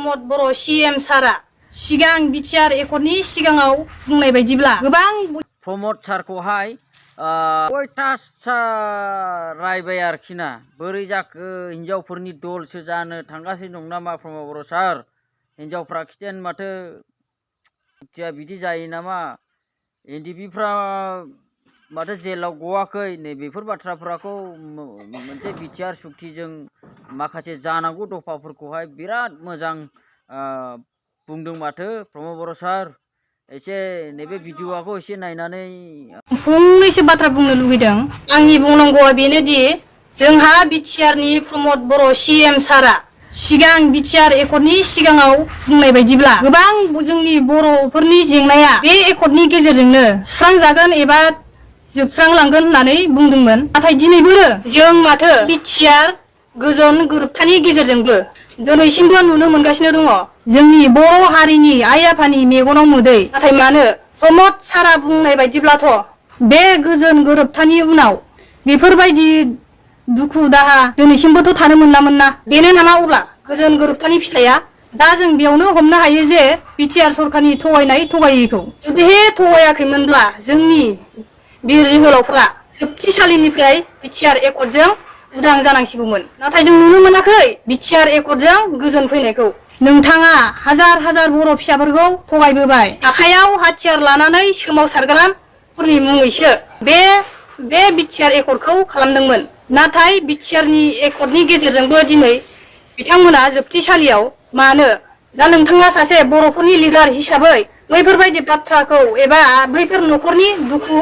प्रमद बर' CM सारा सिगां BTR एकर्डनि सिगाङाव बुंनाय बायदिब्ला गोबां प्रमद सारखौहाय अयथासार रायबाय आरोखि ना बोरै जाखो हिनजावफोरनि दलसो जानो थांगासिनो दं नामा प्रमद बर' सार हिनजावफ्रा खिथेन माथो बिदि जायो नामा एनडिपिफ्रा माथो जेलाव गवाखै नै बेफोर बाथ्राफोरखौ मोनसे बिटिआर सुक्तिजों माखासे जानांगौ दफाफोरखौहाय बिराद मोजां बुंदों माथो प्रमद बर' सार एसे नैबे भिडिअखौ एसे नायनानै फंनैसो बाथ्रा बुंनो लुगैदों। आंनि बुंनांगौआ बेनोदि जोंहा बिटिआरनि प्रमद बर' CM सारा सिगां बिटिआर एकर्डनि सिगाङाव बुंनाय बायदिब्ला गोबां जोंनि बर'फोरनि जेंनाया बे एकर्डनि गेजेरजोंनो सुस्रांजागोन एबा जोबस्रांलांगोन होननानै बुंदोंमोन। नाथाय दिनैबो जों माथो बिटिआर गोजोन गोरोबथानि गेजेरजोंबो दिनैसिमबो नुनो मोनगासिनो दङ जोंनि बर' हारिनि आइ आफानि मेगनाव मोदै। नाथाय मानो प्रमद सारा बुंनाय बायदिब्लाथ' बे गोजोन गोरोबथानि उनाव बेफोरबायदि दुखु दाहा दिनैसिमबोथ' थानो मोनलामोन ना बेनो नामा अब्ला गोजोन गोरोबथानि फिथाइया? दा जों बेयावनो हमनो हायो जे बिटिआर सरखारनि थगायनाय थगायैखौ जुदि थगायाखैमोनब्ला जोंनि बिर जोहोलावफ्रा जोबथिसालिनिफ्राय बिटिआर एकर्डजों उदां जानांसिगौमोन। नाथाय जों नुनो मोनाखै बिटिआर एकर्डजों गोजोन फैनायखौ। नोंथाङा हाजार हाजार बर' फिसाफोरखौ थगायबोबाय आखायाव हाथियार लानानै सोमावसारग्राफोरनि मुङैसो बे बिटिआर एकर्डखौ खालामदोंमोन। नाथाय बिटिआरनि एकर्डनि गेजेरजोंबो दिनै बिथांमोना जोबथिसालियाव मानो दा नोंथाङा सासे बर'फोरनि लिडार हिसाबै बैफोरबायदि बाथ्राखौ एबा बैफोर न'खरनि दुखु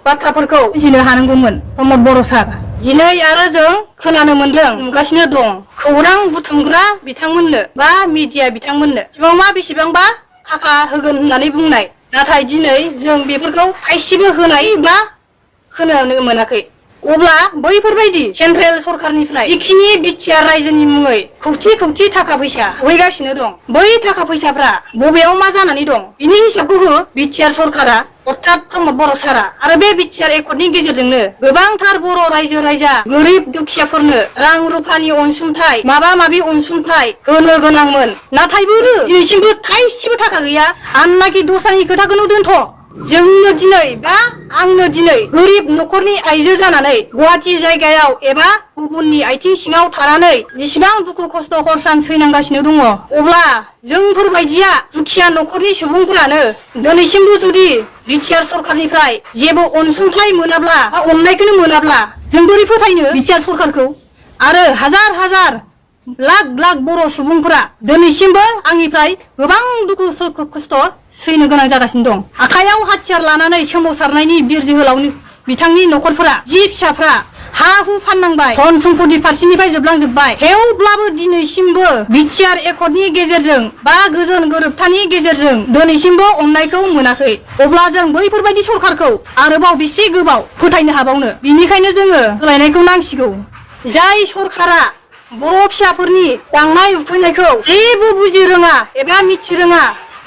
बाथ्राफोरखौ बुजिनो हानांगौमोन प्रमद बर' सार। दिनै आरो जों खोनानो मोनदों नुगासिनो दं खौरां बुथुमग्रा बिथांमोननो बा मिडिया बिथांमोननो बेसेबांबा थाखा होगोन होननानै बुंनाय। नाथाय दिनै जों बेफोरखौ थाइसेबो होनाय बा खोनानो मोनाखै। अब्ला बैफोरबायदि सेन्ट्रेल सरखारनिफ्राय जिखिनि बिटिआर रायजोनि मुङै खौथि खौथि थाखा फैसा हैगासिनो दं बै थाखा फैसाफ्रा बबेयाव मा जानानै दं बिनि हिसाबखौ हो बिटिआर सरखारा अर्थात प्रमद बर' सारा। आरो बे बिटिआर एकर्डनि गेजेरजोंनो गोबांथार बर' रायजो राजा गोरिब दुखियाफोरनो रां रुफानि अनसुंथाइ माबा माबि अनसुंथाइ होनो गोनांमोन। नाथायबो दिनैसिमबो थाइसेबो थाखा गैया। आननाखि दस्रानि खोथाखौनो दोनथ' जोंनो दिनै बा आंनो दिनै गोरिब न'खरनि आइजो जानानै गुवाहाटि जायगायाव एबा गुबुननि आथिं सिङाव थानानै जेसेबां दुखु खस्थ' हरसान सैनांगासिनो दङ अब्ला जोंफोरबायदिया दुखिया न'खरनि सुबुंफोरानो दिनैसिमबो जुदि बिटिआर सरखारनिफ्राय जेबो अनसुंथाइ मोनाब्ला बा अननायखौनो मोनाब्ला जों बोरै फोथायनो बिटिआर सरखारखौ? आरो हाजार हाजार लाख लाख बर' सुबुंफोरा दिनैसिमबो आंनिफ्राय गोबां दुखु खस्थ' सैनो गोनां जागासिनो दं। आखायाव हाथियार लानानै सोमावसारनायनि बिर जोहोलावनि बिथांनि न'खरफोरा जि फिसाफ्रा हा हु फाननांबाय धन सम्पति फारसेनिफ्राय जोबलांजोब्बाय। थेवब्लाबो दिनैसिमबो बिटिआर एकर्डनि गेजेरजों बा गोजोन गोरोबथानि गेजेरजों दिनैसिमबो अननायखौ मोनाखै। अब्ला जों बैफोरबायदि सरखारखौ आरोबाव बेसे गोबाव फोथायनो हाबावनो? बिनिखायनो जोङो सोलायनायखौ नांसिगौ। जाय सरखारा बर' फिसाफोरनि गांनाय उखैनायखौ जेबो बुजि रोङा एबा मिथि रोङा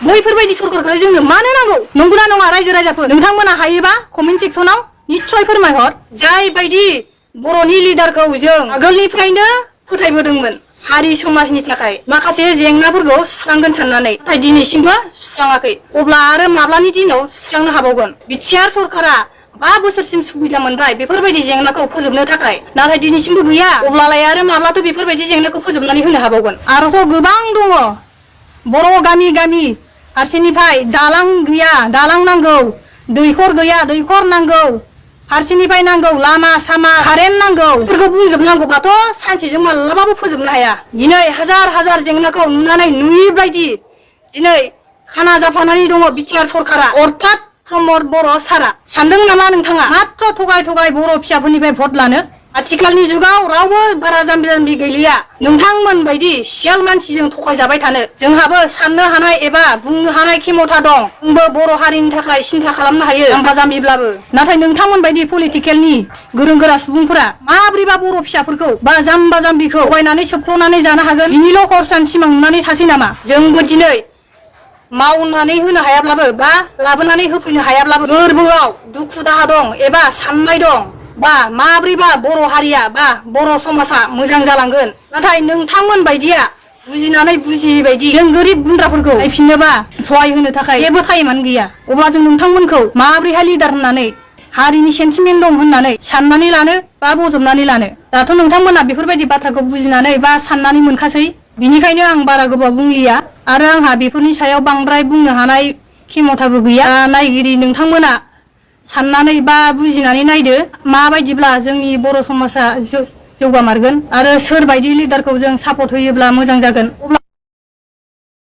बैफोरबायदि सरखारखौ जोंनो मानो नांगौ? नंगौना नङा रायजो राजाफोर? नोंथांमोना हायोबा कमेन्ट सेक्सनाव निस्सय फोरमायहर। जाय बायदि बर'नि लिडारखौ जों आगोलनिफ्रायनो फोथायबोदोंमोन हारि समाजनि थाखाय माखासे जेंनाफोरखौ सुस्रांगोन साननानै, नाथाय दिनैसिमबो सुस्राङाखै। अब्ला आरो माब्लानि दिनाव सुस्रांनो हाबावगोन? बिटिआर सरखारा 5 बोसोरसिम सुबिदा मोनबाय बेफोरबायदि जेंनाखौ फोजोबनो थाखाय, नाथाय दिनैसिमबो गैया। अब्लालाय आरो माब्लाथो बेफोरबायदि जेंनाखौ फोजोबनानै होनो हाबावगोन? आरोथ' गोबां दङ बर' गामि गामि फारसेनिफ्राय दालां गैया दालां नांगौ, दैखर गैया दैखर नांगौ, फारसेनिफ्राय नांगौ लामा सामा कारेन्ट नांगौ। बेफोरखौ बुंजोबनांगौबाथ' सानसेजों मालाबाबो फोजोबनो हाया। दिनै हाजार हाजार जेंनाखौ नुनानै नुयै बायदि दिनै खाना जाफानानै दङ बिटिआर सरखारा अर्थात प्रमद बर' सारा। सानदों नामा नोंथाङा माथ्र थगाय थगाय बर' फिसाफोरनिफ्राय भट लानो? आथिखालनि जुगाव रावबो बारा जाम्बि जाम्बि गैलिया नोंथांमोन बायदि सियाल मानसिजों थगायजाबाय थानो। जोंहाबो साननो हानाय एबा बुंनो हानाय खेमथा दं। जोंबो बर' हारिनि थाखाय सिन्था खालामनो हायो जाम्बा जाम्बिब्लाबो। नाथाय नोंथांमोन बायदि पलिटिकेलनि गोरों गोरा सुबुंफोरा माब्रैबा बर' फिसाफोरखौ बा जाम्बा जाम्बिखौ थगायनानै सोबख्ल'नानै जानो हागोन बिनिल' हरसान सिमां नुनानै थासै नामा? जोंबो दिनै मावनानै होनो हायाब्लाबो बा लाबोनानै होफैनो हायाब्लाबो गोरबोआव दुखु दाहा दं एबा साननाय दं बा माब्रैबा बर' हारिया बा बर' समाजा मोजां जालांगोन। नाथाय नोंथांमोन बायदिया बुजिनानै बुजियै बायदि जों गोरिब गुन्द्राफोरखौ नायफिननोबा सहाय होनो थाखाय जेबो टाइमानो गैया। अब्ला जों नोंथांमोनखौ माबोरैहाय लिडार होननानै हारिनि सेन्टिमेन्ट दं होननानै साननानै लानो बा बजबनानै लानो। दाथ' नोंथांमोना बेफोरबायदि बाथ्राखौ बुजिनानै बा साननानै मोनखासै। बिनिखायनो आं बारा गोबाव बुंलिया आरो आंहा बेफोरनि सायाव बांद्राय बुंनो हानाय खेमथाबो गैया। नायगिरि नोंथांमोना साननानै बा बुजिनानै नायदो माबायदिब्ला जोंनि बर' समाजा जौगामारगोन आरो सोरबायदि लिडारखौ जों सापर्ट होयोब्ला मोजां जागोन। अब्ला